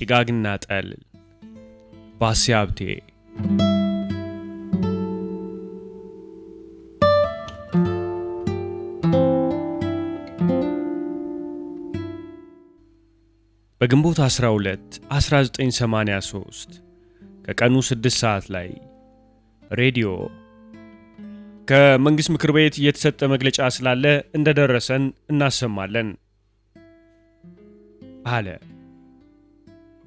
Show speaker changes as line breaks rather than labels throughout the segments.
ጭጋግና ጠል፣ ባሴ ሀብቴ። በግንቦት 12 1983 ከቀኑ 6 ሰዓት ላይ ሬዲዮ ከመንግሥት ምክር ቤት የተሰጠ መግለጫ ስላለ እንደደረሰን እናሰማለን አለ።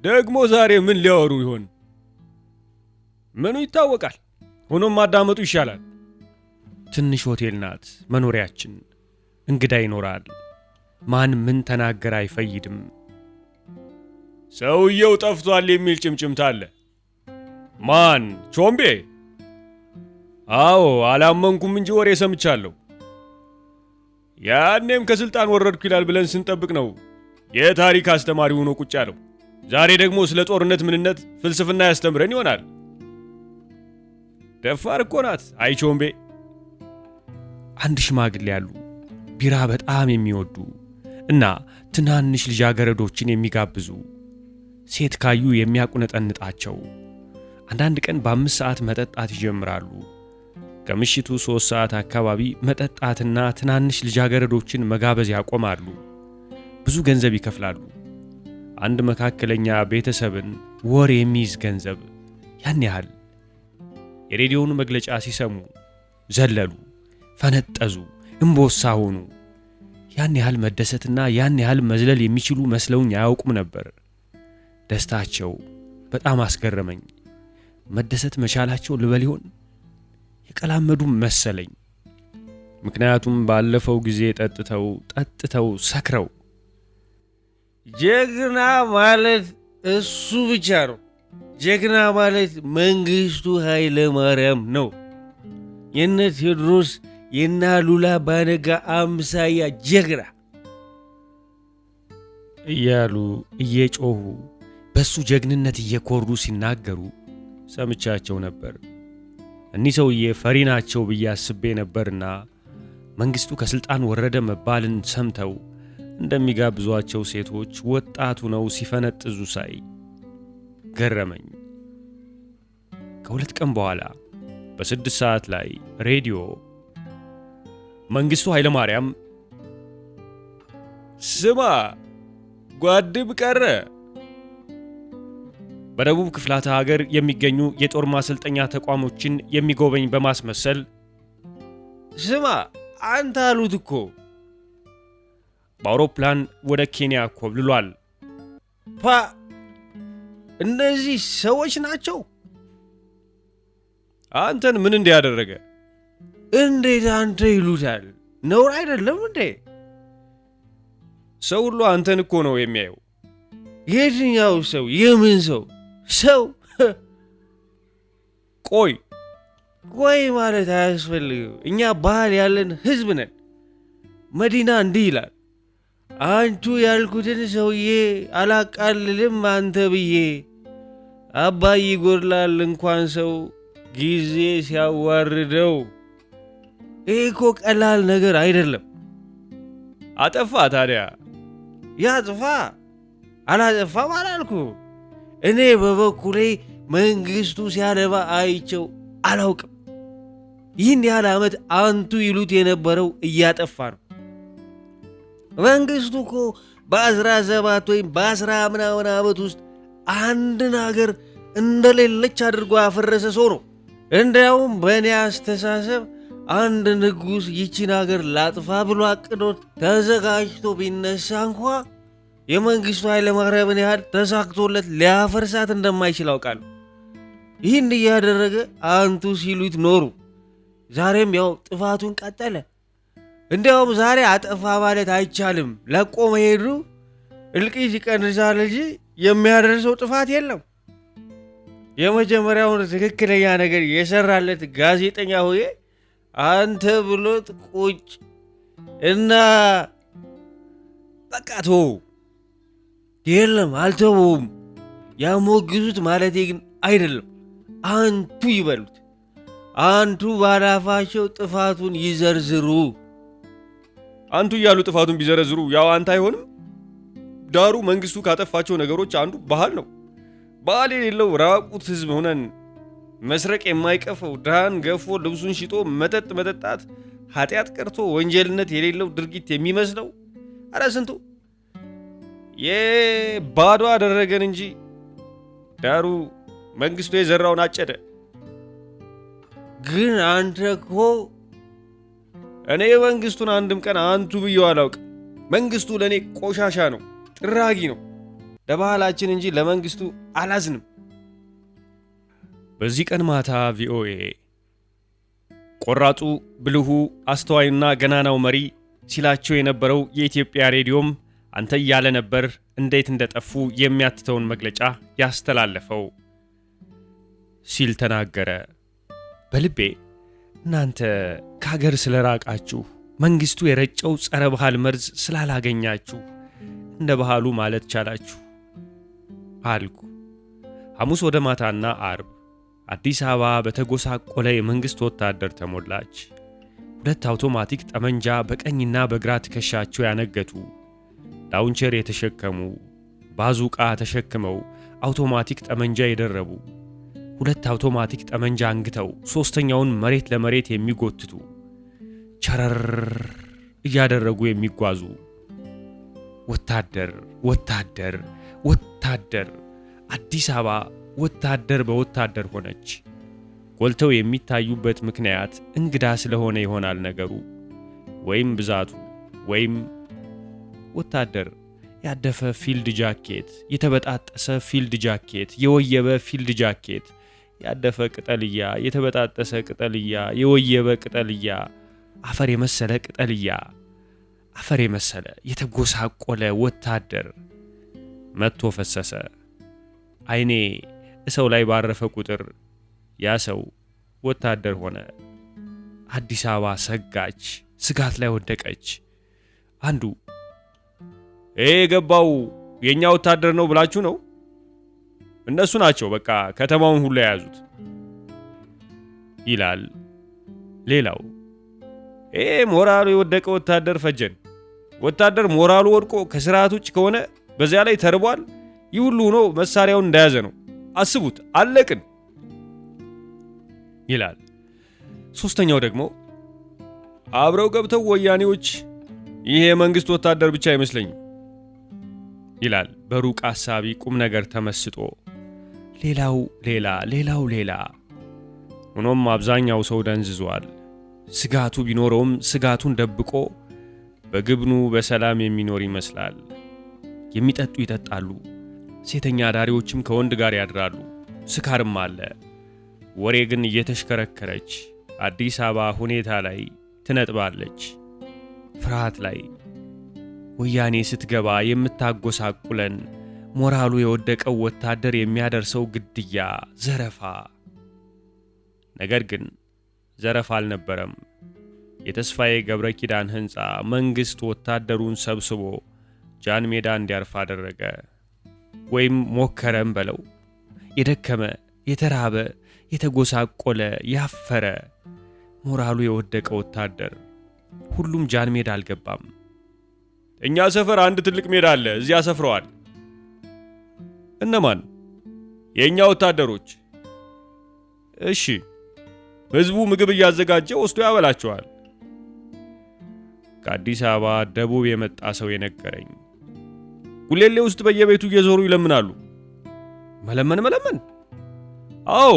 ደግሞ ዛሬ ምን ሊያወሩ ይሆን? ምኑ ይታወቃል። ሆኖም ማዳመጡ ይሻላል። ትንሽ ሆቴል ናት መኖሪያችን። እንግዳ ይኖራል። ማን ምን ተናገረ አይፈይድም። ሰውየው ጠፍቷል የሚል ጭምጭምታ አለ። ማን? ቾምቤ? አዎ፣ አላመንኩም እንጂ ወሬ ሰምቻለሁ። ያኔም ከስልጣን ወረድኩ ይላል ብለን ስንጠብቅ ነው የታሪክ አስተማሪ ሆኖ ቁጭ ያለው። ዛሬ ደግሞ ስለ ጦርነት ምንነት ፍልስፍና ያስተምረን ይሆናል። ደፋር እኮ ናት አይ ቾምቤ። አንድ ሽማግሌ ያሉ ቢራ በጣም የሚወዱ እና ትናንሽ ልጃገረዶችን የሚጋብዙ፣ ሴት ካዩ የሚያቁነጠንጣቸው፣ አንዳንድ ቀን በ5 ሰዓት መጠጣት ይጀምራሉ። ከምሽቱ 3 ሰዓት አካባቢ መጠጣትና ትናንሽ ልጃገረዶችን መጋበዝ ያቆማሉ። ብዙ ገንዘብ ይከፍላሉ። አንድ መካከለኛ ቤተሰብን ወር የሚይዝ ገንዘብ ያን ያህል። የሬዲዮውን መግለጫ ሲሰሙ ዘለሉ፣ ፈነጠዙ፣ እምቦሳ ሆኑ። ያን ያህል መደሰትና ያን ያህል መዝለል የሚችሉ መስለውኝ አያውቁም ነበር። ደስታቸው በጣም አስገረመኝ። መደሰት መቻላቸው ልበል ይሆን? የቀላመዱ መሰለኝ። ምክንያቱም ባለፈው ጊዜ ጠጥተው ጠጥተው ሰክረው
ጀግና ማለት እሱ ብቻ ነው። ጀግና ማለት መንግስቱ ኃይለ ማርያም ነው። የነ ቴዎድሮስ የነ አሉላ አባነጋ አምሳያ ጀግና
እያሉ እየጮሁ በሱ ጀግንነት እየኮሩ ሲናገሩ ሰምቻቸው ነበር። እኒህ ሰውዬ ፈሪ ናቸው ብዬ አስቤ ነበርና መንግስቱ ከስልጣን ወረደ መባልን ሰምተው እንደሚጋብዟቸው ሴቶች ወጣቱ ነው ሲፈነጥዙ ሳይ ገረመኝ። ከ2 ቀን በኋላ በ6 ሰዓት ላይ ሬዲዮ መንግስቱ ኃይለ ማርያም ስማ ጓድም ቀረ በደቡብ ክፍላተ ሀገር የሚገኙ የጦር ማሰልጠኛ ተቋሞችን የሚጎበኝ በማስመሰል
ስማ አንተ አሉት እኮ
በአውሮፕላን ወደ ኬንያ ኮብልሏል።
ፓ እነዚህ ሰዎች ናቸው።
አንተን ምን እንዲያደረገ?
እንዴት አንተ ይሉታል? ነውር አይደለም እንዴ?
ሰው ሁሉ አንተን እኮ ነው የሚያየው።
የትኛው ሰው? የምን ሰው? ሰው?
ቆይ
ቆይ ማለት አያስፈልግም። እኛ ባህል ያለን ህዝብ ነን። መዲና እንዲህ ይላል፣ አንቱ ያልኩትን ሰውዬ አላቃልልም አንተ ብዬ፣ አባይ ይጎድላል እንኳን ሰው ጊዜ ሲያዋርደው። ይህ እኮ ቀላል ነገር አይደለም።
አጠፋ ታዲያ?
ያጥፋ፣ አላጠፋም አላልኩ። እኔ በበኩሌ መንግስቱ ሲያለባ አይቸው አላውቅም። ይህን ያህል ዓመት አንቱ ይሉት የነበረው እያጠፋ ነው። መንግስቱ እኮ በ17 ወይም በአስራ ምናምን ዓመት ውስጥ አንድን ሀገር እንደሌለች አድርጎ ያፈረሰ ሰው ነው። እንዲያውም በእኔ አስተሳሰብ አንድ ንጉሥ ይቺን ሀገር ላጥፋ ብሎ አቅዶ ተዘጋጅቶ ቢነሳ እንኳ የመንግስቱ ኃይለማርያምን ያህል ተሳክቶለት ሊያፈርሳት እንደማይችል አውቃለሁ። ይህን እያደረገ አንቱ ሲሉት ኖሩ። ዛሬም ያው ጥፋቱን ቀጠለ። እንዲያውም ዛሬ አጠፋ ማለት አይቻልም። ለቆ መሄዱ እልቂት ይቀንሳል እንጂ የሚያደርሰው ጥፋት የለም። የመጀመሪያውን ትክክለኛ ነገር የሰራለት ጋዜጠኛ ሆዬ አንተ ብሎት ቁጭ እና በቃ ተወው። የለም አልተወውም። ያሞግዙት ማለቴ ግን አይደለም። አንቱ ይበሉት። አንቱ ባላፋቸው ጥፋቱን ይዘርዝሩ።
አንቱ እያሉ ጥፋቱን ቢዘረዝሩ ያው አንተ አይሆንም። ዳሩ መንግስቱ ካጠፋቸው ነገሮች አንዱ ባህል ነው። ባህል የሌለው ራቁት ህዝብ ሆነን መስረቅ የማይቀፈው፣ ድሃን ገፎ ልብሱን ሽጦ መጠጥ መጠጣት ኃጢአት ቀርቶ ወንጀልነት የሌለው ድርጊት የሚመስለው፣ አረ ስንቱ የባዶ አደረገን እንጂ ዳሩ መንግስቱ የዘራውን አጨደ።
ግን አንተ እኮ
እኔ መንግስቱን አንድም ቀን አንቱ ብዬው አላውቅም። መንግስቱ ለእኔ ቆሻሻ ነው፣ ጥራጊ ነው። ለባህላችን እንጂ ለመንግስቱ አላዝንም። በዚህ ቀን ማታ ቪኦኤ ቆራጡ፣ ብልሁ፣ አስተዋዩና ገናናው መሪ ሲላቸው የነበረው የኢትዮጵያ ሬዲዮም አንተ እያለ ነበር እንዴት እንደጠፉ የሚያትተውን መግለጫ ያስተላለፈው ሲል ተናገረ። በልቤ እናንተ ከሀገር ስለራቃችሁ፣ መንግስቱ የረጨው ጸረ ባህል መርዝ ስላላገኛችሁ እንደ ባህሉ ማለት ቻላችሁ አልኩ። ሐሙስ ወደ ማታና አርብ አዲስ አበባ በተጎሳቆለ የመንግስት ወታደር ተሞላች። ሁለት አውቶማቲክ ጠመንጃ በቀኝና በግራ ትከሻቸው ያነገቱ፣ launcher የተሸከሙ፣ ባዙቃ ተሸክመው አውቶማቲክ ጠመንጃ የደረቡ፣ ሁለት አውቶማቲክ ጠመንጃ አንግተው ሦስተኛውን መሬት ለመሬት የሚጎትቱ፣ ቸረር እያደረጉ የሚጓዙ ወታደር ወታደር ወታደር። አዲስ አበባ ወታደር በወታደር ሆነች። ጎልተው የሚታዩበት ምክንያት እንግዳ ስለሆነ ይሆናል ነገሩ፣ ወይም ብዛቱ፣ ወይም ወታደር ያደፈ field ጃኬት፣ የተበጣጠሰ field ጃኬት፣ የወየበ field ጃኬት፣ ያደፈ ቅጠልያ፣ የተበጣጠሰ ቅጠልያ፣ የወየበ ቅጠልያ፣ አፈር የመሰለ ቅጠልያ፣ አፈር የመሰለ የተጎሳቆለ ወታደር መጥቶ ፈሰሰ። አይኔ ሰው ላይ ባረፈ ቁጥር ያ ሰው ወታደር ሆነ። አዲስ አበባ ሰጋች፣ ስጋት ላይ ወደቀች። አንዱ ይሄ የገባው የኛ ወታደር ነው ብላችሁ ነው? እነሱ ናቸው በቃ ከተማውን ሁሉ የያዙት ይላል። ሌላው ይሄ ሞራሉ የወደቀ ወታደር ፈጀን። ወታደር ሞራሉ ወድቆ ከስርዓት ውጭ ከሆነ፣ በዚያ ላይ ተርቧል። ይህ ሁሉ ሆኖ መሳሪያውን እንደያዘ ነው። አስቡት፣ አለቅን ይላል። ሶስተኛው ደግሞ አብረው ገብተው ወያኔዎች፣ ይህ የመንግስት ወታደር ብቻ አይመስለኝም ይላል በሩቅ አሳቢ ቁም ነገር ተመስጦ። ሌላው ሌላ፣ ሌላው ሌላ። ሆኖም አብዛኛው ሰው ደንዝዟል። ስጋቱ ቢኖረውም ስጋቱን ደብቆ በግብኑ በሰላም የሚኖር ይመስላል። የሚጠጡ ይጠጣሉ። ሴተኛ አዳሪዎችም ከወንድ ጋር ያድራሉ። ስካርም አለ። ወሬ ግን እየተሽከረከረች አዲስ አበባ ሁኔታ ላይ ትነጥባለች። ፍርሃት ላይ። ወያኔ ስትገባ የምታጎሳቁለን፣ ሞራሉ የወደቀው ወታደር የሚያደርሰው ግድያ፣ ዘረፋ። ነገር ግን ዘረፋ አልነበረም። የተስፋዬ ገብረ ኪዳን ሕንፃ መንግሥት ወታደሩን ሰብስቦ ጃን ሜዳ እንዲያርፍ አደረገ። ወይም ሞከረም በለው። የደከመ፣ የተራበ፣ የተጎሳቆለ፣ ያፈረ፣ ሞራሉ የወደቀ ወታደር ሁሉም ጃን ሜዳ አልገባም። እኛ ሰፈር አንድ ትልቅ ሜዳ አለ፣ እዚያ ሰፍረዋል። እነማን? የእኛ ወታደሮች። እሺ፣ ህዝቡ ምግብ እያዘጋጀ ወስዶ ያበላቸዋል። ከአዲስ አበባ ደቡብ የመጣ ሰው የነገረኝ። ጉሌሌ ውስጥ በየቤቱ እየዞሩ ይለምናሉ። መለመን መለመን? አዎ፣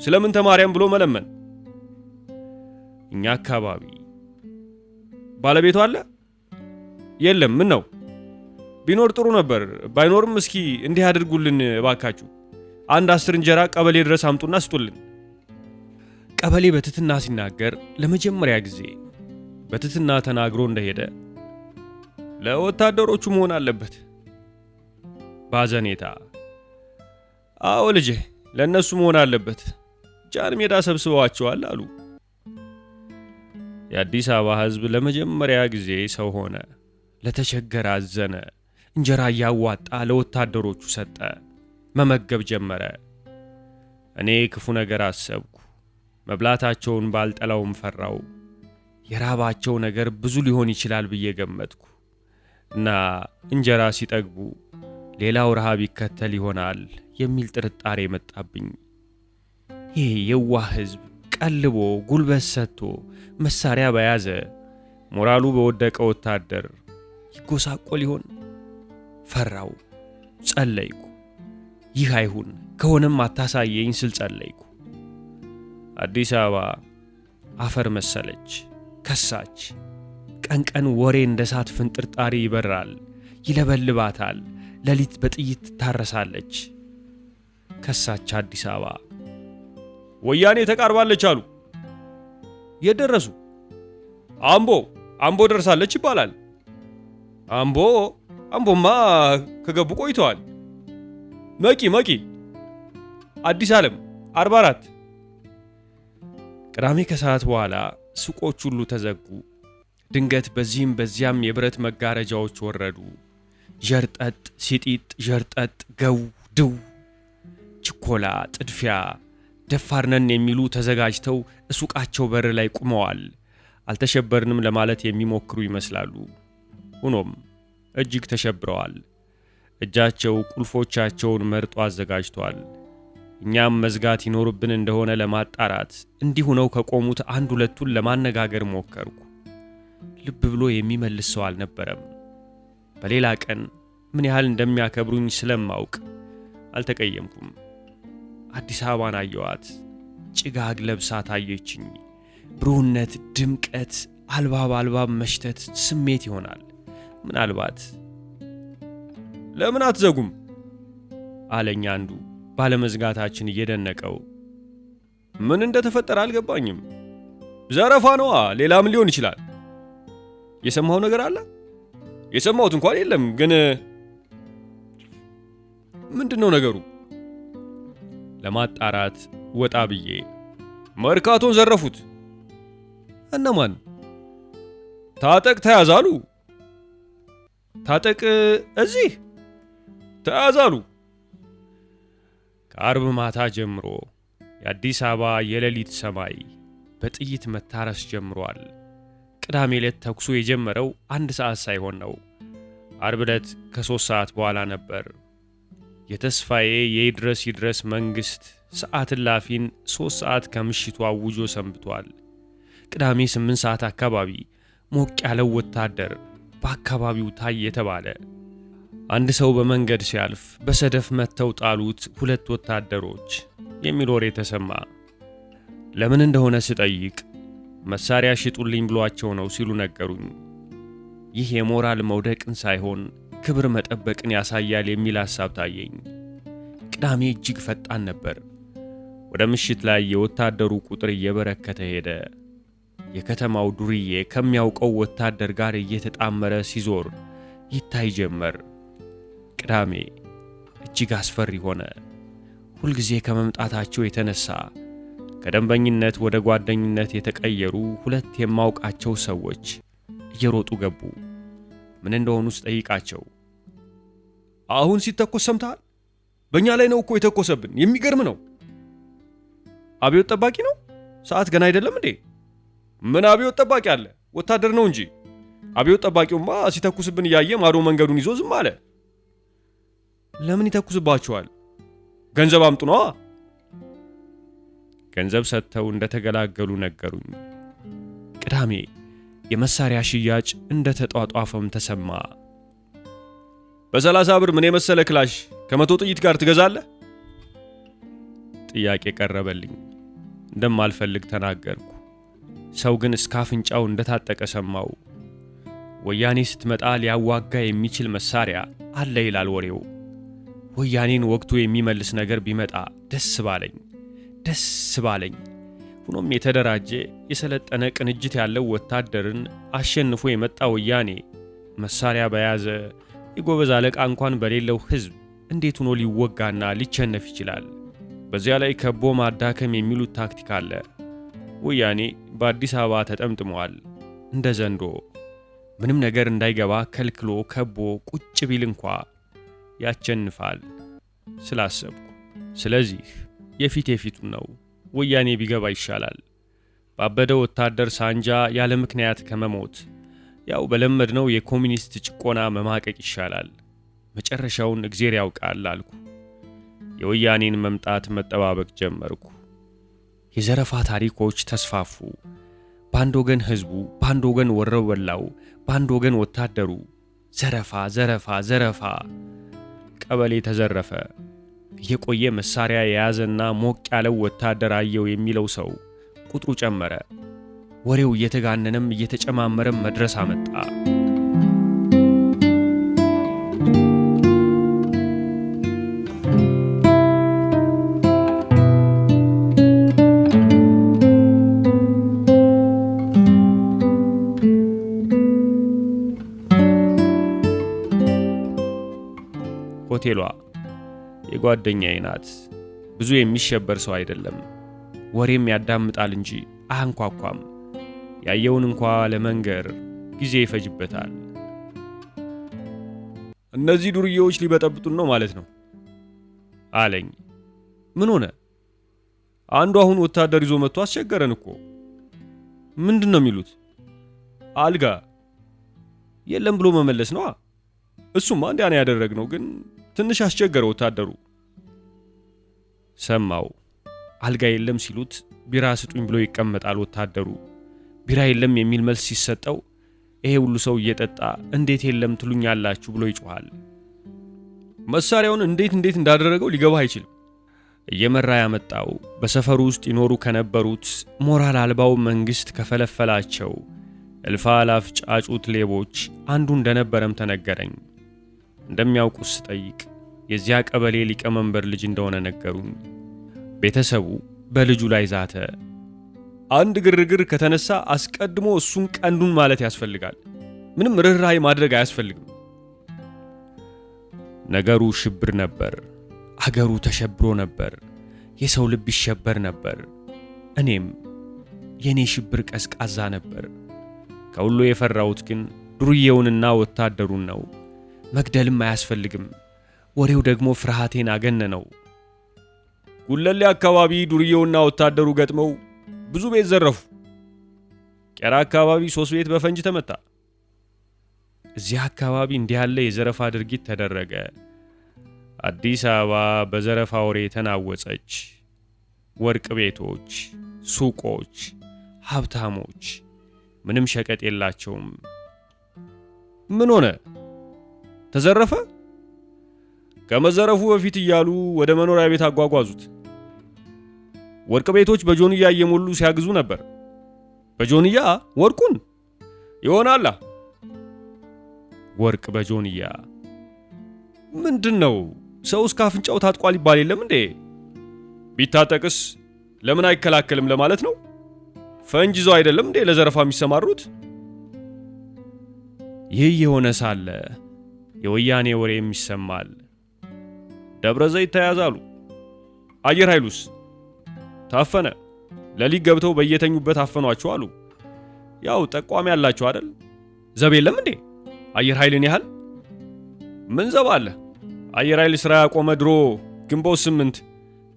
ስለምን ተማርያም ብሎ መለመን። እኛ አካባቢ ባለቤቱ አለ? የለም። ምን ነው? ቢኖር ጥሩ ነበር። ባይኖርም እስኪ እንዲህ አድርጉልን እባካችሁ። አንድ 10 እንጀራ ቀበሌ ድረስ አምጡና ስጡልን። ቀበሌ በትትና ሲናገር ለመጀመሪያ ጊዜ በትትና ተናግሮ እንደሄደ ለወታደሮቹ መሆን አለበት። ባዘኔታ አዎ ልጄ፣ ለእነሱ መሆን አለበት። ጃን ሜዳ ሰብስበዋቸዋል አሉ። የአዲስ አበባ ሕዝብ ለመጀመሪያ ጊዜ ሰው ሆነ። ለተቸገረ አዘነ። እንጀራ እያዋጣ ለወታደሮቹ ሰጠ። መመገብ ጀመረ። እኔ ክፉ ነገር አሰብኩ። መብላታቸውን ባልጠላውም ፈራው። የራባቸው ነገር ብዙ ሊሆን ይችላል ብዬ ገመትኩ። እና እንጀራ ሲጠግቡ ሌላው ረሃብ ይከተል ይሆናል የሚል ጥርጣሬ መጣብኝ። ይህ የዋህ ሕዝብ ቀልቦ ጉልበት ሰጥቶ መሳሪያ በያዘ ሞራሉ በወደቀ ወታደር ይጎሳቆል ይሆን? ፈራው። ጸለይኩ። ይህ አይሁን፣ ከሆነም አታሳየኝ ስል ጸለይኩ። አዲስ አበባ አፈር መሰለች፣ ከሳች። ቀን ቀን ወሬ እንደ እሳት ፍንጥርጣሪ ይበራል፣ ይለበልባታል። ሌሊት በጥይት ትታረሳለች። ከሳች አዲስ አበባ። ወያኔ ተቃርባለች አሉ። የት ደረሱ? አምቦ አምቦ ደርሳለች ይባላል። አምቦ አምቦማ ከገቡ ቆይተዋል። መቂ መቂ፣ አዲስ ዓለም 44። ቅዳሜ ከሰዓት በኋላ ሱቆች ሁሉ ተዘጉ። ድንገት በዚህም በዚያም የብረት መጋረጃዎች ወረዱ። ዠርጠጥ ሲጢጥ ዠርጠጥ ገው ድው። ችኮላ፣ ጥድፊያ፣ ደፋርነን የሚሉ ተዘጋጅተው ሱቃቸው በር ላይ ቆመዋል። አልተሸበርንም ለማለት የሚሞክሩ ይመስላሉ። ሆኖም እጅግ ተሸብረዋል። እጃቸው ቁልፎቻቸውን መርጦ አዘጋጅቷል። እኛም መዝጋት ይኖርብን እንደሆነ ለማጣራት እንዲሁ ነው ከቆሙት አንድ ሁለቱን ለማነጋገር ሞከርኩ። ልብ ብሎ የሚመልስ ሰው አልነበረም። በሌላ ቀን ምን ያህል እንደሚያከብሩኝ ስለማውቅ አልተቀየምኩም። አዲስ አበባን አየዋት። ጭጋግ ለብሳ ታየችኝ። ብሩህነት፣ ድምቀት፣ አልባብ አልባብ መሽተት ስሜት ይሆናል። ምናልባት ለምን አትዘጉም አለኝ አንዱ ባለመዝጋታችን እየደነቀው። ምን እንደተፈጠረ አልገባኝም። ዘረፋ ነዋ፣ ሌላ ምን ሊሆን ይችላል? የሰማው ነገር አለ? የሰማሁት እንኳን የለም። ግን ምንድነው ነገሩ? ለማጣራት ወጣ ብዬ መርካቶን ዘረፉት። እነማን? ታጠቅ ተያዛሉ። ታጠቅ እዚህ ተያዛሉ። ከአርብ ማታ ጀምሮ የአዲስ አበባ የሌሊት ሰማይ በጥይት መታረስ ጀምሯል። ቅዳሜ ዕለት ተኩሱ የጀመረው 1 ሰዓት ሳይሆን ነው። አርብ ዕለት ከ3 ሰዓት በኋላ ነበር። የተስፋዬ የይድረስ ይድረስ መንግስት ሰዓት እላፊን 3 ሰዓት ከምሽቱ አውጆ ሰንብቷል። ቅዳሜ 8 ሰዓት አካባቢ ሞቅ ያለው ወታደር በአካባቢው ታየ ተባለ። አንድ ሰው በመንገድ ሲያልፍ በሰደፍ መተው ጣሉት 2 ወታደሮች የሚል ወሬ ተሰማ። ለምን እንደሆነ ስጠይቅ መሳሪያ ሽጡልኝ ብሏቸው ነው ሲሉ ነገሩኝ። ይህ የሞራል መውደቅን ሳይሆን ክብር መጠበቅን ያሳያል የሚል ሐሳብ ታየኝ። ቅዳሜ እጅግ ፈጣን ነበር። ወደ ምሽት ላይ የወታደሩ ቁጥር እየበረከተ ሄደ። የከተማው ዱርዬ ከሚያውቀው ወታደር ጋር እየተጣመረ ሲዞር ይታይ ጀመር። ቅዳሜ እጅግ አስፈሪ ሆነ። ሁልጊዜ ከመምጣታቸው የተነሳ ከደንበኝነት ወደ ጓደኝነት የተቀየሩ 2 የማውቃቸው ሰዎች እየሮጡ ገቡ። ምን እንደሆኑ ስጠይቃቸው አሁን ሲተኮስ ሰምተሃል? በእኛ ላይ ነው እኮ የተኮሰብን። የሚገርም ነው። አብዮት ጠባቂ ነው? ሰዓት ገና አይደለም እንዴ? ምን አብዮት ጠባቂ አለ? ወታደር ነው እንጂ። አብዮት ጠባቂውማ ሲተኩስብን እያየ ማዶ መንገዱን ይዞ ዝም አለ። ለምን ይተኩስባቸዋል? ገንዘብ አምጡ ነዋ። ገንዘብ ሰጥተው እንደተገላገሉ ነገሩኝ። ቅዳሜ የመሳሪያ ሽያጭ እንደተጧጧፈም ተሰማ። በ30 ብር ምን የመሰለ ክላሽ ከ100 ጥይት ጋር ትገዛለህ? ጥያቄ ቀረበልኝ። እንደማልፈልግ ተናገርኩ። ሰው ግን እስከ አፍንጫው እንደታጠቀ ሰማው። ወያኔ ስትመጣ ሊያዋጋ የሚችል መሳሪያ አለ ይላል ወሬው። ወያኔን ወቅቱ የሚመልስ ነገር ቢመጣ ደስ ባለኝ ደስ ባለኝ። ሆኖም የተደራጀ የሰለጠነ ቅንጅት ያለው ወታደርን አሸንፎ የመጣ ወያኔ መሳሪያ በያዘ የጎበዝ አለቃ እንኳን በሌለው ሕዝብ እንዴት ሆኖ ሊወጋና ሊቸነፍ ይችላል? በዚያ ላይ ከቦ ማዳከም የሚሉት ታክቲክ አለ። ወያኔ በአዲስ አበባ ተጠምጥሟል እንደ ዘንዶ። ምንም ነገር እንዳይገባ ከልክሎ ከቦ ቁጭ ቢል እንኳ ያቸንፋል ስላሰብኩ፣ ስለዚህ የፊት የፊቱን ነው። ወያኔ ቢገባ ይሻላል። ባበደ ወታደር ሳንጃ ያለ ምክንያት ከመሞት ያው በለመድነው የኮሚኒስት ጭቆና መማቀቅ ይሻላል። መጨረሻውን እግዜር ያውቃል አልኩ። የወያኔን መምጣት መጠባበቅ ጀመርኩ። የዘረፋ ታሪኮች ተስፋፉ። በአንድ ወገን ህዝቡ፣ በአንድ ወገን ወረበላው፣ በአንድ ወገን ወታደሩ። ዘረፋ፣ ዘረፋ፣ ዘረፋ። ቀበሌ ተዘረፈ። የቆየ መሳሪያ የያዘና ሞቅ ያለው ወታደር አየው የሚለው ሰው ቁጥሩ ጨመረ። ወሬው እየተጋነነም እየተጨማመረም መድረስ አመጣ። ሆቴሏ የጓደኛዬ ናት። ብዙ የሚሸበር ሰው አይደለም። ወሬም ያዳምጣል እንጂ አያንኳኳም። ያየውን እንኳ ለመንገር ጊዜ ይፈጅበታል። እነዚህ ዱርዬዎች ሊበጠብጡን ነው ማለት ነው አለኝ። ምን ሆነ? አንዱ አሁን ወታደር ይዞ መጥቶ አስቸገረን እኮ። ምንድን ነው የሚሉት? አልጋ የለም ብሎ መመለስ ነዋ። እሱማ እንዲያ ነው ያደረግነው፣ ግን ትንሽ አስቸገረ ወታደሩ። ሰማው። አልጋ የለም ሲሉት ቢራ ስጡኝ ብሎ ይቀመጣል ወታደሩ። ቢራ የለም የሚል መልስ ሲሰጠው ይሄ ሁሉ ሰው እየጠጣ እንዴት የለም ትሉኛላችሁ ብሎ ይጮሃል። መሳሪያውን እንዴት እንዴት እንዳደረገው ሊገባ አይችልም። እየመራ ያመጣው በሰፈሩ ውስጥ ይኖሩ ከነበሩት ሞራል አልባው መንግስት ከፈለፈላቸው እልፍ አላፍ ጫጩት ሌቦች አንዱ እንደነበረም ተነገረኝ። እንደሚያውቁት ስጠይቅ የዚያ ቀበሌ ሊቀመንበር ልጅ እንደሆነ ነገሩኝ። ቤተሰቡ በልጁ ላይ ዛተ። አንድ ግርግር ከተነሳ አስቀድሞ እሱን ቀንዱን ማለት ያስፈልጋል። ምንም ርኅራኄ ማድረግ አያስፈልግም። ነገሩ ሽብር ነበር። አገሩ ተሸብሮ ነበር። የሰው ልብ ይሸበር ነበር። እኔም የኔ ሽብር ቀዝቃዛ ነበር። ከሁሉ የፈራሁት ግን ዱርዬውንና ወታደሩን ነው። መግደልም አያስፈልግም። ወሬው ደግሞ ፍርሃቴን አገነነው። ጉለሌ አካባቢ ዱርዬውና ወታደሩ ገጥመው ብዙ ቤት ዘረፉ። ቄራ አካባቢ 3 ቤት በፈንጅ ተመታ። እዚያ አካባቢ እንዲህ ያለ የዘረፋ ድርጊት ተደረገ። አዲስ አበባ በዘረፋ ወሬ ተናወጸች። ወርቅ ቤቶች፣ ሱቆች፣ ሀብታሞች ምንም ሸቀጥ የላቸውም። ምን ሆነ? ተዘረፈ? ከመዘረፉ በፊት እያሉ ወደ መኖሪያ ቤት አጓጓዙት። ወርቅ ቤቶች በጆንያ እየሞሉ ሲያግዙ ነበር። በጆንያ ወርቁን ይሆናላ። ወርቅ በጆንያ ምንድነው? ሰው እስከ አፍንጫው ታጥቋል ይባል የለም እንዴ? ቢታጠቅስ ለምን አይከላከልም ለማለት ነው? ፈንጅ ይዘው አይደለም እንዴ ለዘረፋ የሚሰማሩት? ይህ የሆነ ሳለ የወያኔ ወሬም ይሰማል። ደብረ ዘይት ተያዛሉ። አየር ኃይሉስ ታፈነ። ለሊት ገብተው በየተኙበት አፈኗቸው አሉ። ያው ጠቋሚ ያላቸው አይደል? ዘብ የለም እንዴ? አየር ኃይልን ያህል ምን ዘብ አለ? አየር ኃይል ስራ ያቆመ ድሮ ግንቦት 8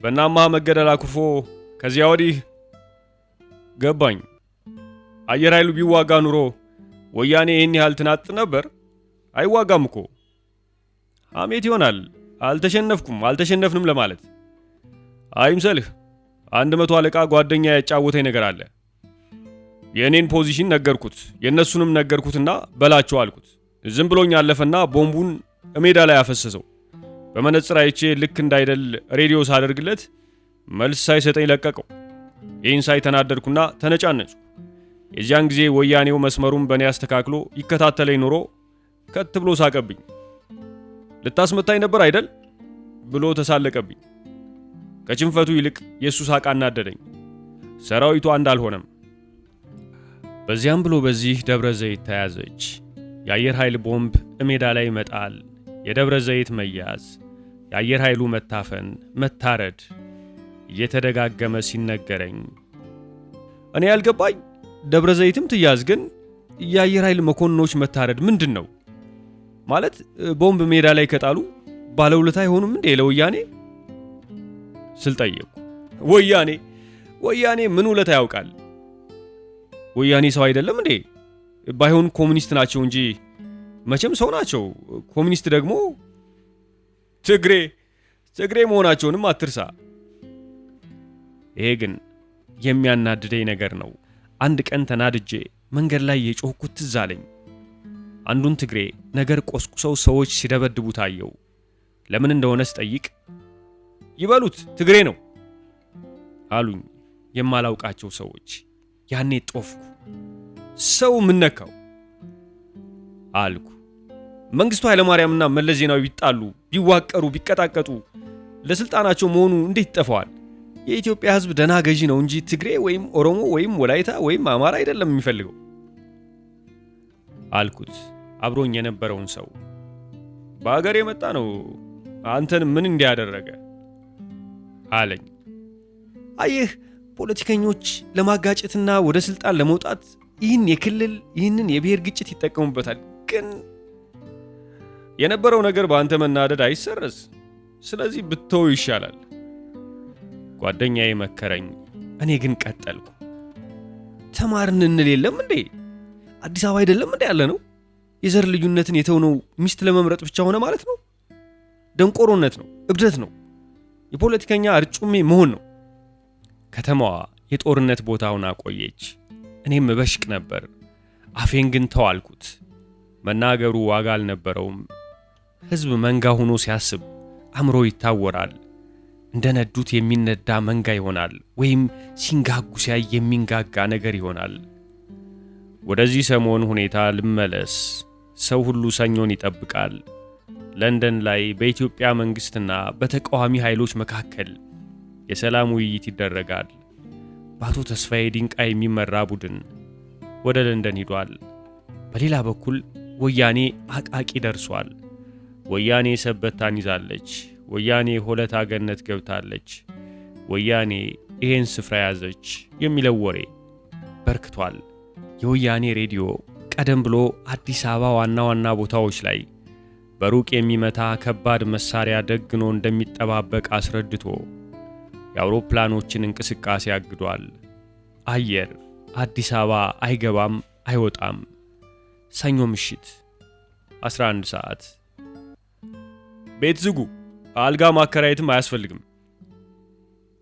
በናማ መገደል አኩርፎ ከዚያ ወዲህ ገባኝ። አየር ኃይሉ ቢዋጋ ኑሮ ወያኔ ይህን ያህል ትናጥ ነበር? አይዋጋም እኮ። ሐሜት ይሆናል። አልተሸነፍኩም አልተሸነፍንም ለማለት አይምሰልህ። 100 አለቃ ጓደኛ ያጫወተኝ ነገር አለ። የኔን position ነገርኩት፣ የነሱንም ነገርኩትና በላቸው አልኩት። ዝም ብሎኝ አለፈና ቦምቡን ሜዳ ላይ አፈሰሰው። በመነጽር አይቼ ልክ እንዳይደል ሬዲዮ ሳደርግለት መልስ ሳይሰጠኝ ለቀቀው። ይህን ሳይ ተናደድኩና ተነጫነጭኩ። የዚያን ጊዜ ወያኔው መስመሩን በእኔ አስተካክሎ ይከታተለኝ ኖሮ ከት ብሎ ሳቀብኝ። ልታስመታኝ ነበር አይደል ብሎ ተሳለቀብኝ። ከችንፈቱ ይልቅ የሱ ሳቅ አናደደኝ። ሰራዊቱ አንድ አልሆነም። በዚያም ብሎ በዚህ ደብረ ዘይት ተያዘች። የአየር ኃይል ቦምብ ሜዳ ላይ መጣል፣ የደብረ ዘይት መያዝ፣ የአየር ኃይሉ መታፈን፣ መታረድ እየተደጋገመ ሲነገረኝ እኔ ያልገባኝ ደብረ ዘይትም ትያዝ፣ ግን የአየር ኃይል መኮንኖች መታረድ ምንድን ነው ማለት? ቦምብ ሜዳ ላይ ከጣሉ ባለውለታ አይሆኑም እንዴ ለወያኔ ስል ጠየቅኩ። ወያኔ ምን ውለታ ያውቃል? ወያኔ ሰው አይደለም እንዴ? ባይሆን ኮሙኒስት ናቸው እንጂ መቼም ሰው ናቸው። ኮሙኒስት ደግሞ ትግሬ ትግሬ መሆናቸውንም አትርሳ። ይሄ ግን የሚያናድደኝ ነገር ነው። አንድ ቀን ተናድጄ መንገድ ላይ የጮህኩት ትዝ አለኝ። አንዱን ትግሬ ነገር ቆስቁሰው ሰዎች ሲደበድቡ ታየው። ለምን እንደሆነ ስጠይቅ ይበሉት ትግሬ ነው አሉኝ የማላውቃቸው ሰዎች። ያኔ ጦፍኩ። ሰው ምን ነካው አልኩ። መንግስቱ ኃይለማርያምና መለስ ዜናዊ ቢጣሉ፣ ቢዋቀሩ፣ ቢቀጣቀጡ ለስልጣናቸው መሆኑ እንዴት ይጠፋዋል? የኢትዮጵያ ሕዝብ ደህና ገዢ ነው እንጂ ትግሬ ወይም ኦሮሞ ወይም ወላይታ ወይም አማራ አይደለም የሚፈልገው አልኩት አብሮኝ የነበረውን ሰው። በአገር የመጣ ነው፣ አንተን ምን እንዲያደረገ አለኝ። አየህ፣ ፖለቲከኞች ለማጋጨትና ወደ ስልጣን ለመውጣት ይህን የክልል ይህንን የብሔር ግጭት ይጠቀሙበታል። ግን የነበረው ነገር በአንተ መናደድ አይሰረዝ። ስለዚህ ብትተው ይሻላል። ጓደኛዬ መከረኝ። እኔ ግን ቀጠልኩ። ተማርን እንል የለም እንዴ? አዲስ አበባ አይደለም እንዴ ያለ ነው? የዘር ልዩነትን የተውነው ሚስት ለመምረጥ ብቻ ሆነ ማለት ነው? ደንቆሮነት ነው፣ እብደት ነው፣ የፖለቲከኛ እርጩሜ መሆን ነው። ከተማዋ የጦርነት ቦታ ሆና ቆየች። እኔም እበሽቅ ነበር። አፌን ግን ተው አልኩት። መናገሩ ዋጋ አልነበረውም። ሕዝብ መንጋ ሆኖ ሲያስብ አእምሮ ይታወራል። እንደ ነዱት የሚነዳ መንጋ ይሆናል፣ ወይም ሲንጋጉ ሲያይ የሚንጋጋ ነገር ይሆናል። ወደዚህ ሰሞን ሁኔታ ልመለስ። ሰው ሁሉ ሰኞን ይጠብቃል። ለንደን ላይ በኢትዮጵያ መንግስትና በተቃዋሚ ኃይሎች መካከል የሰላም ውይይት ይደረጋል። በአቶ ተስፋዬ ዲንቃ የሚመራ ቡድን ወደ ለንደን ሂዷል። በሌላ በኩል ወያኔ አቃቂ ደርሷል። ወያኔ ሰበታን ይዛለች። ወያኔ ሆለታ ገነት ገብታለች። ወያኔ ይሄን ስፍራ ያዘች የሚለው ወሬ በርክቷል። የወያኔ ሬዲዮ ቀደም ብሎ አዲስ አበባ ዋና ዋና ቦታዎች ላይ በሩቅ የሚመታ ከባድ መሳሪያ ደግኖ እንደሚጠባበቅ አስረድቶ የአውሮፕላኖችን እንቅስቃሴ አግዷል። አየር አዲስ አበባ አይገባም አይወጣም። ሰኞ ምሽት 11 ሰዓት። ቤት ዝጉ፣ አልጋ ማከራየትም አያስፈልግም።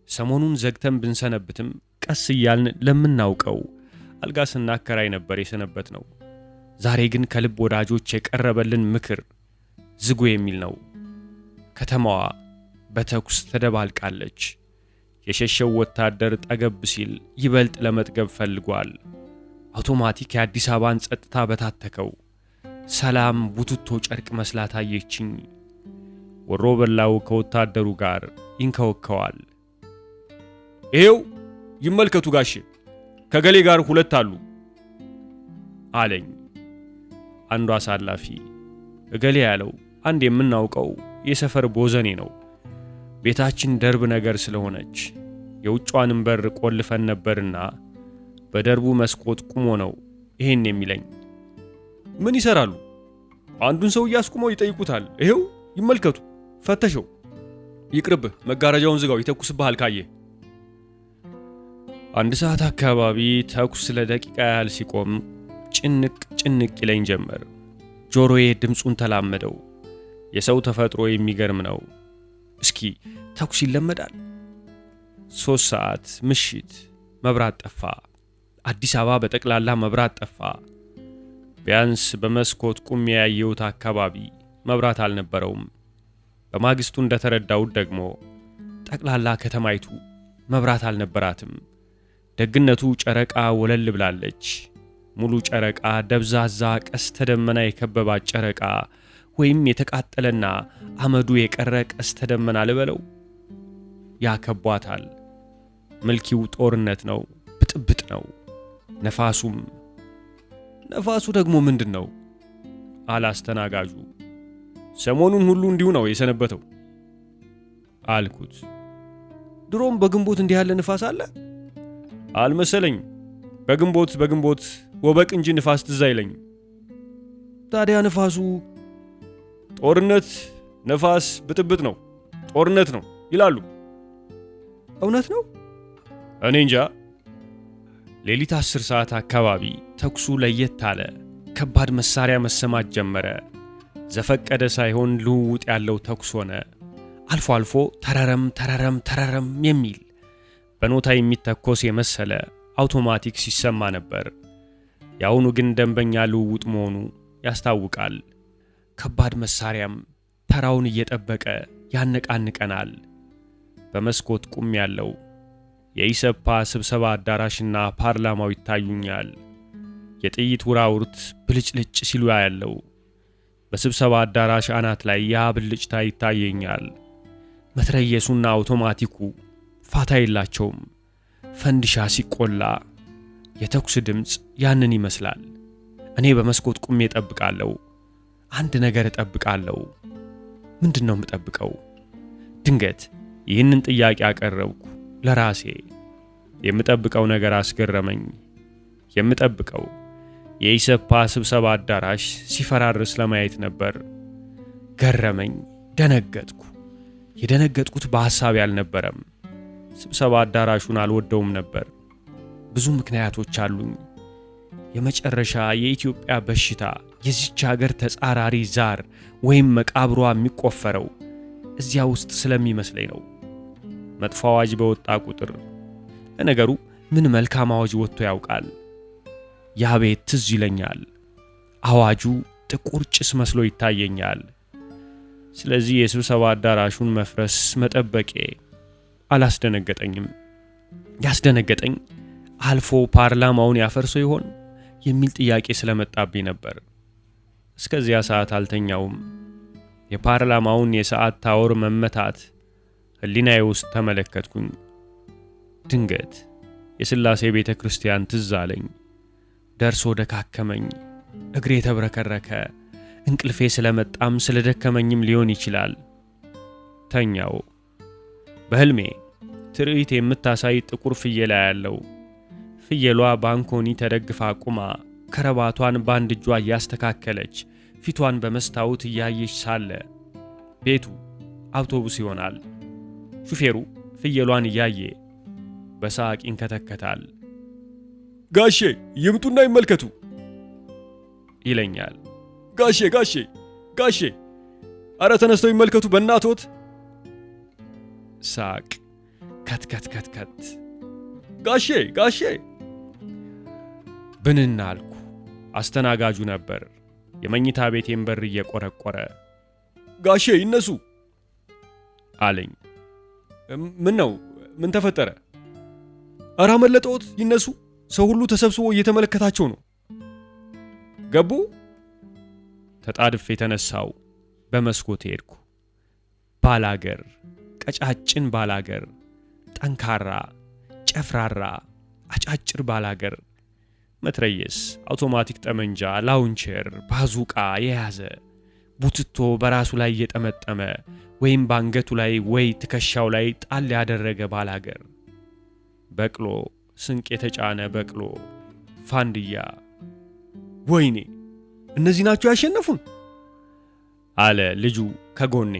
ሰሞኑን ዘግተን ብንሰነብትም ቀስ እያልን ለምናውቀው አልጋ ስናከራይ ነበር የሰነበት ነው። ዛሬ ግን ከልብ ወዳጆች የቀረበልን ምክር ዝጉ የሚል ነው። ከተማዋ በተኩስ ተደባልቃለች። የሸሸው ወታደር ጠገብ ሲል ይበልጥ ለመጥገብ ፈልጓል። አውቶማቲክ የአዲስ አበባን ጸጥታ በታተከው። ሰላም ቡትቶ ጨርቅ መስላ ታየችኝ። ወሮ በላው ከወታደሩ ጋር ይንከወከዋል። ይሄው ይመልከቱ ጋሼ፣ ከገሌ ጋር ሁለት አሉ አለኝ አንዱ አሳላፊ። እገሌ ያለው አንድ የምናውቀው የሰፈር ቦዘኔ ነው። ቤታችን ደርብ ነገር ስለሆነች የውጯንም በር ቆልፈን ነበርና በደርቡ መስኮት ቁሞ ነው ይሄን የሚለኝ። ምን ይሰራሉ? አንዱን ሰው እያስቁመው ይጠይቁታል። ይሄው ይመልከቱ፣ ፈተሸው። ይቅርብህ፣ መጋረጃውን ዝጋው፣ ይተኩስብሃል ካየ። 1 ሰዓት አካባቢ ተኩስ ለደቂቃ ያህል ሲቆም ጭንቅ ጭንቅ ይለኝ ጀመር። ጆሮዬ ድምፁን ተላመደው። የሰው ተፈጥሮ የሚገርም ነው። እስኪ ተኩስ ይለመዳል? 3 ሰዓት ምሽት መብራት ጠፋ። አዲስ አበባ በጠቅላላ መብራት ጠፋ። ቢያንስ በመስኮት ቁሜ ያየሁት አካባቢ መብራት አልነበረውም። በማግስቱ እንደተረዳሁት ደግሞ ጠቅላላ ከተማይቱ መብራት አልነበራትም። ደግነቱ ጨረቃ ወለል ብላለች። ሙሉ ጨረቃ፣ ደብዛዛ ቀስተ ደመና የከበባት ጨረቃ ወይም የተቃጠለና አመዱ የቀረ ቀስተ ደመና ልበለው ያከቧታል። ምልኪው ጦርነት ነው፣ ብጥብጥ ነው። ነፋሱም ነፋሱ ደግሞ ምንድን ነው አላስተናጋጁ። ሰሞኑን ሁሉ እንዲሁ ነው የሰነበተው አልኩት። ድሮም በግንቦት እንዲህ ያለ ንፋስ አለ አልመሰለኝም። በግንቦት ወበቅ እንጂ ንፋስ ትዝ አይለኝም። ታዲያ ንፋሱ ጦርነት፣ ነፋስ፣ ብጥብጥ ነው፣ ጦርነት ነው ይላሉ። እውነት ነው? እኔ እንጃ። ሌሊት 10 ሰዓት አካባቢ ተኩሱ ለየት አለ። ከባድ መሳሪያ መሰማት ጀመረ። ዘፈቀደ ሳይሆን ልውውጥ ያለው ተኩስ ሆነ። አልፎ አልፎ ተረረም ተረረም ተረረም የሚል በኖታ የሚተኮስ የመሰለ አውቶማቲክ ሲሰማ ነበር። የአሁኑ ግን ደንበኛ ልውውጥ መሆኑ ያስታውቃል። ከባድ መሳሪያም ተራውን እየጠበቀ ያነቃንቀናል። በመስኮት ቁም ያለው የኢሰፓ ስብሰባ አዳራሽና ፓርላማው ይታዩኛል። የጥይት ውራውርት ብልጭልጭ ሲሉ ያለው በስብሰባ አዳራሽ አናት ላይ ያ ብልጭታ ይታየኛል። መትረየሱና አውቶማቲኩ ፋታ የላቸውም። ፈንዲሻ ሲቆላ የተኩስ ድምፅ ያንን ይመስላል። እኔ በመስኮት ቁሜ እጠብቃለሁ። አንድ ነገር እጠብቃለሁ። ምንድን ነው የምጠብቀው? ድንገት ይህንን ጥያቄ አቀረብኩ ለራሴ። የምጠብቀው ነገር አስገረመኝ። የምጠብቀው የኢሰፓ ስብሰባ አዳራሽ ሲፈራርስ ለማየት ነበር። ገረመኝ፣ ደነገጥኩ። የደነገጥኩት በሐሳብ ያልነበረም። ስብሰባ አዳራሹን አልወደውም ነበር። ብዙ ምክንያቶች አሉኝ። የመጨረሻ የኢትዮጵያ በሽታ፣ የዚች ሀገር ተጻራሪ ዛር ወይም መቃብሯ የሚቆፈረው እዚያ ውስጥ ስለሚመስለኝ ነው። መጥፎ አዋጅ በወጣ ቁጥር፣ ለነገሩ ምን መልካም አዋጅ ወጥቶ ያውቃል? ያ ቤት ትዝ ይለኛል። አዋጁ ጥቁር ጭስ መስሎ ይታየኛል። ስለዚህ የስብሰባ አዳራሹን መፍረስ መጠበቄ አላስደነገጠኝም። ያስደነገጠኝ አልፎ ፓርላማውን ያፈርሰው ይሆን የሚል ጥያቄ ስለመጣብኝ ነበር። እስከዚያ ሰዓት አልተኛውም። የፓርላማውን የሰዓት tower መመታት ሕሊናዬ ውስጥ ተመለከትኩኝ። ድንገት የሥላሴ ቤተ ክርስቲያን ትዝ አለኝ። ደርሶ ደካከመኝ፣ እግሬ ተብረከረከ። እንቅልፌ ስለመጣም ስለደከመኝም ሊሆን ይችላል። ተኛው። በሕልሜ ትርኢት የምታሳይ ጥቁር ፍየል ያለው። ፍየሏ ባንኮኒ ተደግፋ ቁማ ከረባቷን በአንድ እጇ እያስተካከለች ፊቷን በመስታወት እያየች ሳለ ቤቱ አውቶቡስ ይሆናል። ሹፌሩ ፍየሏን እያየ በሳቅ ይንከተከታል። ጋሼ ይምጡና ይመልከቱ ይለኛል። ጋሼ ጋሼ ጋሼ፣ አረ ተነስተው ይመልከቱ በእናቶት። ሳቅ ከት ከት ከት ከት። ጋሼ ጋሼ ብንን አልኩ። አስተናጋጁ ነበር። የመኝታ ቤቴን በር እየቆረቆረ ጋሼ ይነሱ አለኝ። ምን ነው? ምን ተፈጠረ? ኧረ አመለጠዎት፣ ይነሱ። ሰው ሁሉ ተሰብስቦ እየተመለከታቸው ነው። ገቡ። ተጣድፌ የተነሳው በመስኮት ሄድኩ። ባላገር፣ ቀጫጭን ባላገር፣ ጠንካራ፣ ጨፍራራ፣ አጫጭር ባላገር፣ መትረየስ፣ አውቶማቲክ ጠመንጃ፣ launcher፣ ባዙቃ የያዘ፣ ቡትቶ በራሱ ላይ እየጠመጠመ ወይም ባንገቱ ላይ ወይ ትከሻው ላይ ጣል ያደረገ ባላገር፣ በቅሎ፣ ስንቅ የተጫነ በቅሎ፣ ፋንድያ። ወይኔ እነዚህ ናቸው ያሸነፉን አለ ልጁ ከጎኔ።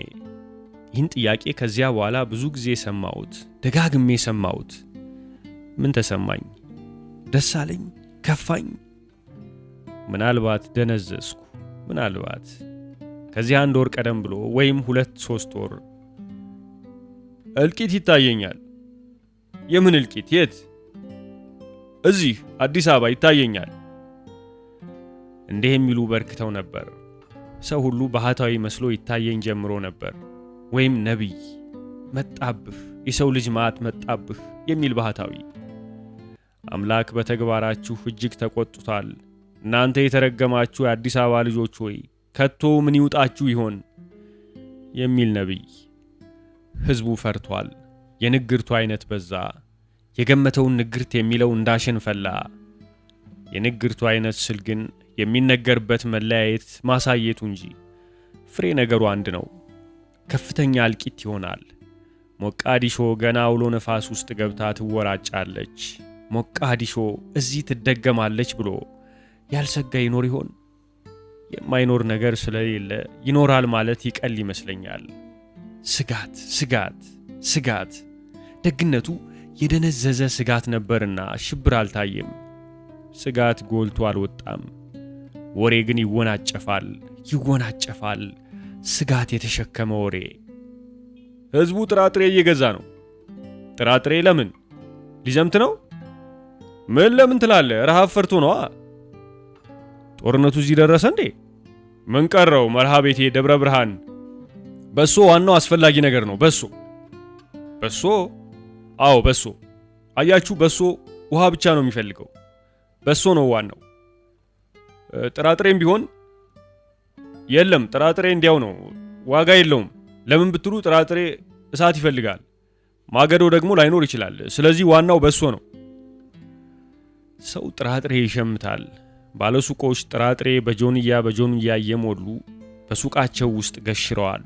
ይህን ጥያቄ ከዚያ በኋላ ብዙ ጊዜ ሰማሁት፣ ደጋግሜ ሰማሁት። ምን ተሰማኝ? ደስ አለኝ? ከፋኝ? ምናልባት ደነዘዝኩ። ምናልባት ከዚህ አንድ ወር ቀደም ብሎ ወይም 2-3 ወር እልቂት ይታየኛል። የምን እልቂት? የት? እዚህ አዲስ አበባ ይታየኛል። እንዲህ የሚሉ በርክተው ነበር። ሰው ሁሉ ባህታዊ መስሎ ይታየኝ ጀምሮ ነበር። ወይም ነቢይ መጣብህ፣ የሰው ልጅ ማት መጣብህ የሚል ባህታዊ። አምላክ በተግባራችሁ እጅግ ተቆጥቷል። እናንተ የተረገማችሁ የአዲስ አበባ ልጆች ሆይ ከቶ ምን ይውጣችሁ ይሆን የሚል ነቢይ። ሕዝቡ ፈርቷል። የንግርቱ አይነት በዛ። የገመተውን ንግርት የሚለው እንዳሸን ፈላ። የንግርቱ አይነት ስል ግን የሚነገርበት መለያየት ማሳየቱ እንጂ ፍሬ ነገሩ አንድ ነው። ከፍተኛ እልቂት ይሆናል። ሞቃዲሾ ገና አውሎ ነፋስ ውስጥ ገብታ ትወራጫለች። ሞቃዲሾ እዚህ ትደገማለች ብሎ ያልሰጋ ይኖር ይሆን? የማይኖር ነገር ስለሌለ ይኖራል ማለት ይቀል ይመስለኛል። ስጋት ስጋት ስጋት። ደግነቱ የደነዘዘ ስጋት ነበርና ሽብር አልታየም። ስጋት ጎልቶ አልወጣም። ወሬ ግን ይወናጨፋል፣ ይወናጨፋል። ስጋት የተሸከመ ወሬ። ህዝቡ ጥራጥሬ እየገዛ ነው። ጥራጥሬ ለምን? ሊዘምት ነው? ምን ለምን ትላለህ? ረሃብ ፈርቶ ነዋ። ጦርነቱ እዚህ ደረሰ እንዴ? ምን ቀረው? መርሃ ቤቴ፣ ደብረ ብርሃን። በሶ ዋናው አስፈላጊ ነገር ነው። በሶ በሶ፣ አዎ በሶ። አያችሁ፣ በሶ ውሃ ብቻ ነው የሚፈልገው። በሶ ነው ዋናው። ጥራጥሬም ቢሆን የለም፣ ጥራጥሬ እንዲያው ነው፣ ዋጋ የለውም። ለምን ብትሉ ጥራጥሬ እሳት ይፈልጋል፣ ማገዶ ደግሞ ላይኖር ይችላል። ስለዚህ ዋናው በሶ ነው። ሰው ጥራጥሬ ይሸምታል። ባለሱቆች ጥራጥሬ በጆንያ በጆንያ እየሞሉ በሱቃቸው ውስጥ ገሽረዋል።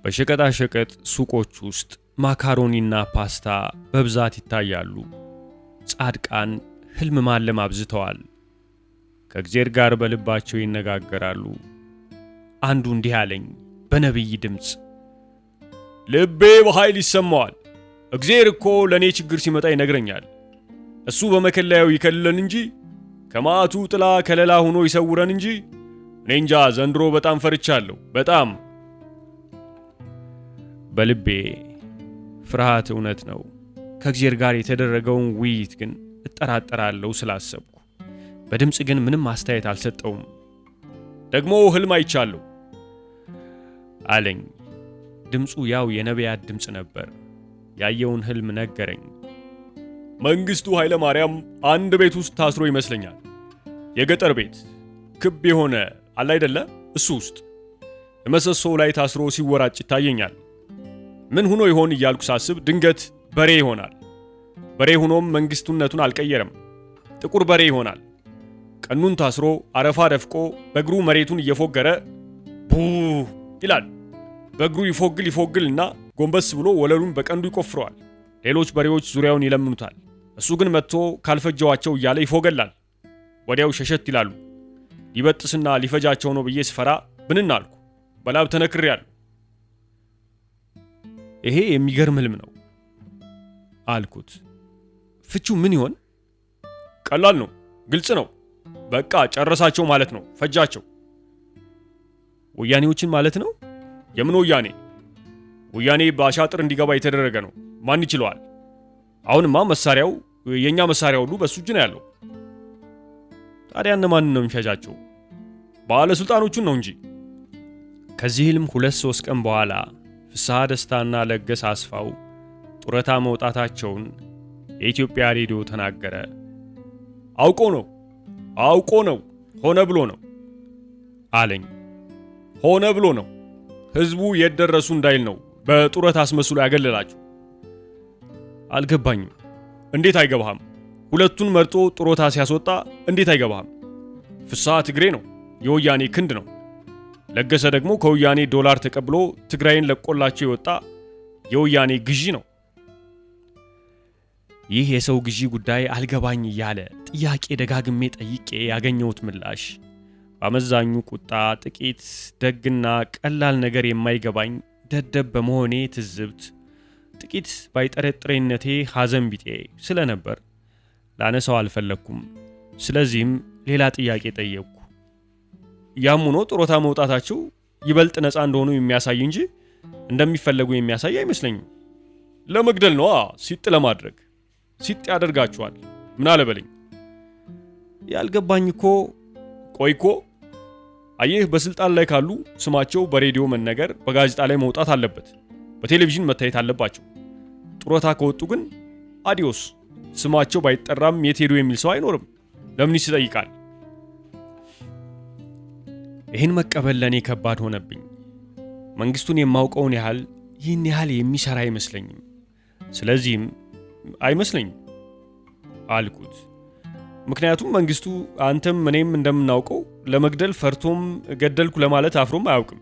በሸቀጣሸቀጥ ሱቆች ውስጥ ማካሮኒና ፓስታ በብዛት ይታያሉ። ጻድቃን ሕልም ማለም አብዝተዋል። ከእግዜር ጋር በልባቸው ይነጋገራሉ። አንዱ እንዲህ አለኝ በነቢይ ድምፅ፣ ልቤ በኃይል ይሰማዋል። እግዜር እኮ ለእኔ ችግር ሲመጣ ይነግረኛል። እሱ በመከለያው ይከልለን እንጂ ከመዓቱ ጥላ ከለላ ሆኖ ይሰውረን እንጂ እኔ እንጃ፣ ዘንድሮ በጣም ፈርቻለሁ። በጣም። በልቤ ፍርሃት እውነት ነው። ከእግዜር ጋር የተደረገውን ውይይት ግን እጠራጠራለሁ ስላሰብኩ፣ በድምፅ ግን ምንም አስተያየት አልሰጠውም። ደግሞ ህልም አይቻለሁ አለኝ። ድምፁ ያው የነቢያት ድምፅ ነበር። ያየውን ህልም ነገረኝ። መንግስቱ ኃይለ ማርያም አንድ ቤት ውስጥ ታስሮ ይመስለኛል። የገጠር ቤት ክብ የሆነ አለ አይደለ? እሱ ውስጥ ምሰሶው ላይ ታስሮ ሲወራጭ ይታየኛል። ምን ሆኖ ይሆን እያልኩ ሳስብ ድንገት በሬ ይሆናል። በሬ ሆኖም መንግስቱነቱን አልቀየረም። ጥቁር በሬ ይሆናል። ቀኑን ታስሮ አረፋ ደፍቆ በእግሩ መሬቱን እየፎገረ ቡ ይላል። በእግሩ ይፎግል ይፎግልና ጎንበስ ብሎ ወለሉን በቀንዱ ይቆፍረዋል። ሌሎች በሬዎች ዙሪያውን ይለምኑታል። እሱ ግን መጥቶ ካልፈጀዋቸው እያለ ይፎገላል። ወዲያው ሸሸት ይላሉ። ሊበጥስና ሊፈጃቸው ነው ብዬ ስፈራ ብንን አልኩ። በላብ ተነክሬያለሁ። ይሄ የሚገርም ህልም ነው አልኩት። ፍቹ ምን ይሆን? ቀላል ነው፣ ግልጽ ነው። በቃ ጨረሳቸው ማለት ነው። ፈጃቸው። ወያኔዎችን ማለት ነው? የምን ወያኔ? ወያኔ በአሻጥር እንዲገባ የተደረገ ነው። ማን ይችለዋል? አሁንማ መሳሪያው የኛ መሳሪያ ሁሉ በሱ እጅ ነው ያለው። ታዲያ እነማንን ነው የሚፈጃቸው? ባለስልጣኖቹን ነው እንጂ። ከዚህ ህልም 2-3 ቀን በኋላ ፍስሐ ደስታና ለገሰ አስፋው ጡረታ መውጣታቸውን የኢትዮጵያ ሬዲዮ ተናገረ። አውቆ ነው፣ አውቆ ነው፣ ሆነ ብሎ ነው አለኝ። ሆነ ብሎ ነው፣ ህዝቡ የት ደረሱ እንዳይል ነው በጡረታ አስመስሎ ያገለላቸው። አልገባኝም። እንዴት አይገባህም? ሁለቱን መርጦ ጡረታ ሲያስወጣ እንዴት አይገባህም? ፍስሐ ትግሬ ነው፣ የወያኔ ክንድ ነው። ለገሰ ደግሞ ከወያኔ ዶላር ተቀብሎ ትግራይን ለቆላቸው የወጣ የወያኔ ግዢ ነው። ይህ የሰው ግዢ ጉዳይ አልገባኝ እያለ ጥያቄ ደጋግሜ ጠይቄ ያገኘሁት ምላሽ በአመዛኙ ቁጣ፣ ጥቂት ደግና ቀላል ነገር የማይገባኝ ደደብ በመሆኔ ትዝብት፣ ጥቂት ባይጠረጥሬነቴ ሐዘን ቢጤ ስለነበር ላነሳው አልፈለግኩም። ስለዚህም ሌላ ጥያቄ ጠየቅኩ። ያም ሆኖ ጡረታ መውጣታቸው ይበልጥ ነፃ እንደሆኑ የሚያሳይ እንጂ እንደሚፈለጉ የሚያሳይ አይመስለኝም። ለመግደል ነዋ፣ ሲጥ ለማድረግ ሲጥ ያደርጋቸዋል። ምን አለ በለኝ። ያልገባኝ እኮ ቆይ እኮ አየህ፣ በስልጣን ላይ ካሉ ስማቸው በሬዲዮ መነገር፣ በጋዜጣ ላይ መውጣት አለበት፣ በቴሌቪዥን መታየት አለባቸው። ጡረታ ከወጡ ግን አዲዮስ፣ ስማቸው ባይጠራም የት ሄዱ የሚል ሰው አይኖርም። ለምንስ ይጠይቃል? ይህን መቀበል ለእኔ ከባድ ሆነብኝ። መንግስቱን የማውቀውን ያህል ይህን ያህል የሚሰራ አይመስለኝም። ስለዚህም አይመስለኝም አልኩት። ምክንያቱም መንግስቱ አንተም እኔም እንደምናውቀው ለመግደል ፈርቶም ገደልኩ ለማለት አፍሮም አያውቅም።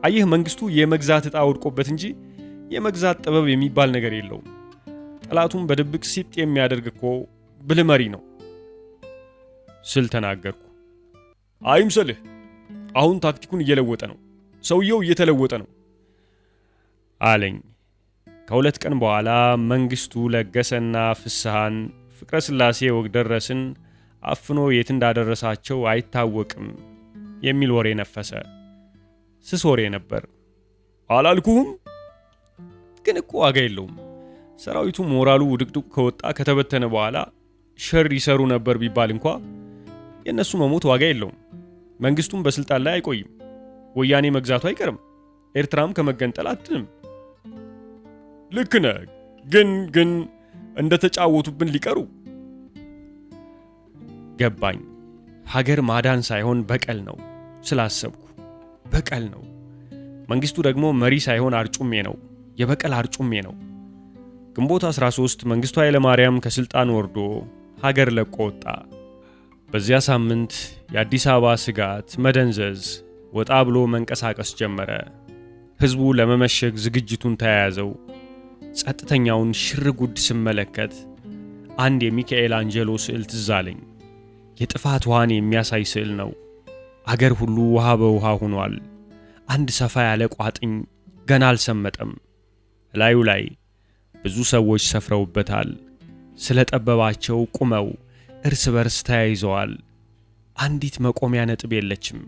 አየህ፣ መንግስቱ የመግዛት ዕጣ ወድቆበት እንጂ የመግዛት ጥበብ የሚባል ነገር የለውም። ጠላቱን በድብቅ ሲጥ የሚያደርግ እኮ ብልህ መሪ ነው ስል ተናገርኩ። አይምሰልህ፣ አሁን ታክቲኩን እየለወጠ ነው። ሰውየው እየተለወጠ ነው አለኝ። ከ2 ቀን በኋላ መንግስቱ ለገሰና ፍስሃን ፍቅረ ስላሴ ወግደረስን አፍኖ የት እንዳደረሳቸው አይታወቅም የሚል ወሬ ነፈሰ። ስስ ወሬ ነበር። አላልኩህም? ግን እኮ ዋጋ የለውም። ሰራዊቱ ሞራሉ ውድቅድቁ ከወጣ ከተበተነ በኋላ ሸር ይሰሩ ነበር ቢባል እንኳ የእነሱ መሞት ዋጋ የለውም። መንግስቱም በስልጣን ላይ አይቆይም። ወያኔ መግዛቱ አይቀርም። ኤርትራም ከመገንጠል አትድንም። ልክ ነህ፣ ግን እንደተጫወቱብን ሊቀሩ ገባኝ። ሀገር ማዳን ሳይሆን በቀል ነው ስላሰብኩ በቀል ነው። መንግስቱ ደግሞ መሪ ሳይሆን አርጩሜ ነው፣ የበቀል አርጩሜ ነው። ግንቦት 13 መንግስቱ ኃይለማርያም ከስልጣን ወርዶ ሀገር ለቆ ወጣ። በዚያ ሳምንት የአዲስ አበባ ስጋት መደንዘዝ፣ ወጣ ብሎ መንቀሳቀስ ጀመረ። ህዝቡ ለመመሸግ ዝግጅቱን ተያያዘው። ጸጥተኛውን ሽርጉድ ስመለከት አንድ የሚካኤል አንጀሎ ስዕል ትዝ አለኝ። የጥፋት ውሃን የሚያሳይ ስዕል ነው። አገር ሁሉ ውሃ በውሃ ሆኗል። አንድ ሰፋ ያለ ቋጥኝ ገና አልሰመጠም። እላዩ ላይ ብዙ ሰዎች ሰፍረውበታል። ስለጠበባቸው ቁመው እርስ በርስ ተያይዘዋል። አንዲት መቆሚያ ነጥብ የለችም።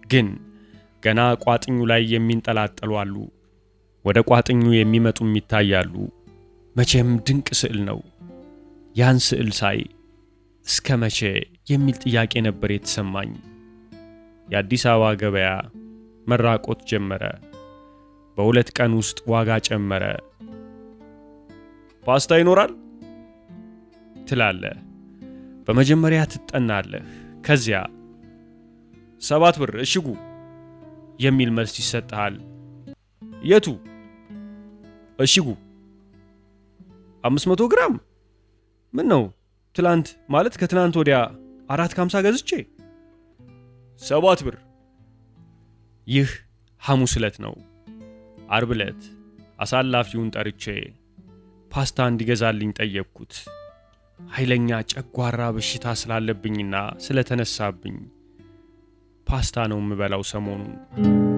ግን ገና ቋጥኙ ላይ የሚንጠላጠሉ አሉ። ወደ ቋጥኙ የሚመጡም ይታያሉ። መቼም ድንቅ ስዕል ነው። ያን ስዕል ሳይ እስከ መቼ የሚል ጥያቄ ነበር የተሰማኝ። የአዲስ አበባ ገበያ መራቆት ጀመረ። በ2 ቀን ውስጥ ዋጋ ጨመረ። ፓስታ ይኖራል ትላለህ። በመጀመሪያ ትጠናለህ። ከዚያ 7 ብር እሽጉ የሚል መልስ ይሰጥሃል። የቱ እሽጉ? 500 ግራም። ምን ነው ትላንት ማለት ከትላንት ወዲያ 4.50 ገዝቼ 7 ብር። ይህ ሐሙስ ዕለት ነው። ዓርብ ዕለት አሳላፊውን ጠርቼ ፓስታ እንዲገዛልኝ ጠየቅኩት። ኃይለኛ ጨጓራ በሽታ ስላለብኝና ስለተነሳብኝ ፓስታ ነው የምበላው ሰሞኑን።